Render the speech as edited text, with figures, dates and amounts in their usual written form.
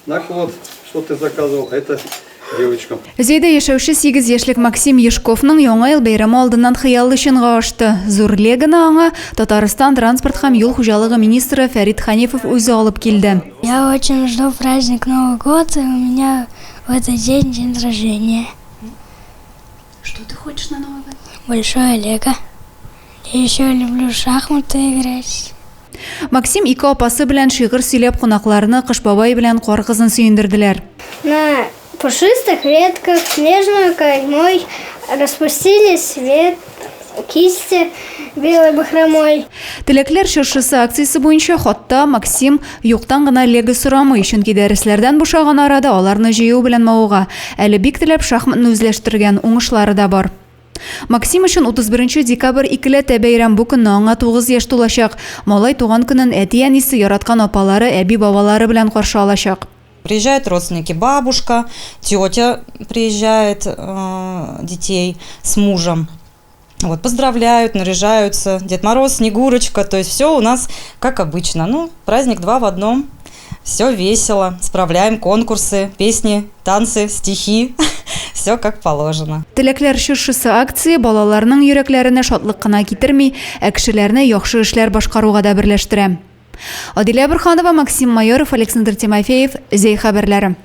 На-ка вот, что ты заказывал, а это девочкам. Зәйдә яшәүче 8 яшьлек Максим Ешковның Яңа ел бәйрәме алдыннан хыялы чынга ашты. Зур Легоны аңа Татарстан транспорт һәм юл хуҗалыгы министры Фәрит Ханифов үзе алып килде. Я очень жду праздник Новый год, и у меня в этот день день рождения. Что ты хочешь на Новый год? Большое лего. Я еще люблю в шахматы играть. Максим ике апасы белән шигырь сөйләп кунакларны Кыш бабай белән Кар кызын сөендерделәр. На пушистых ветках снежную каймой распустились вет кисти белой бахромой. Теләкләр чыршысы акциясе буенча хатта Максим юктан гына лего сорамый, чөнки дәресләрдән бушаган арада аларны җыю белән мавыга. Әле бик теләп шахматны үзләштергән, уңышлары да бар. Максим өчен 31 декабрь икеләтә бәйрәм, бу көнне аңа 9 яшь тулачак. Малай туган көнен әти-әнисе, яраткан апалары, әби-бабалары белән каршы алачак. Приезжают родственники, бабушка, тетя приезжает э, детей с мужем. Вот, поздравляют, наряжаются. Дед Мороз, Снегурочка, то есть все у нас как обычно. Ну, праздник два в одном. Все весело, справляем конкурсы, песни, танцы, стихи. Все как положено. Теләкләр чыршысы акция балаларның йөрәкләренә шатлык кына китерми, ә кешеләрне яхшы эшләр башкаруга да берләштерә. Адилә Борһанова, Максим Майоров, Александр Тимофеев, Зәй хәбәрләре.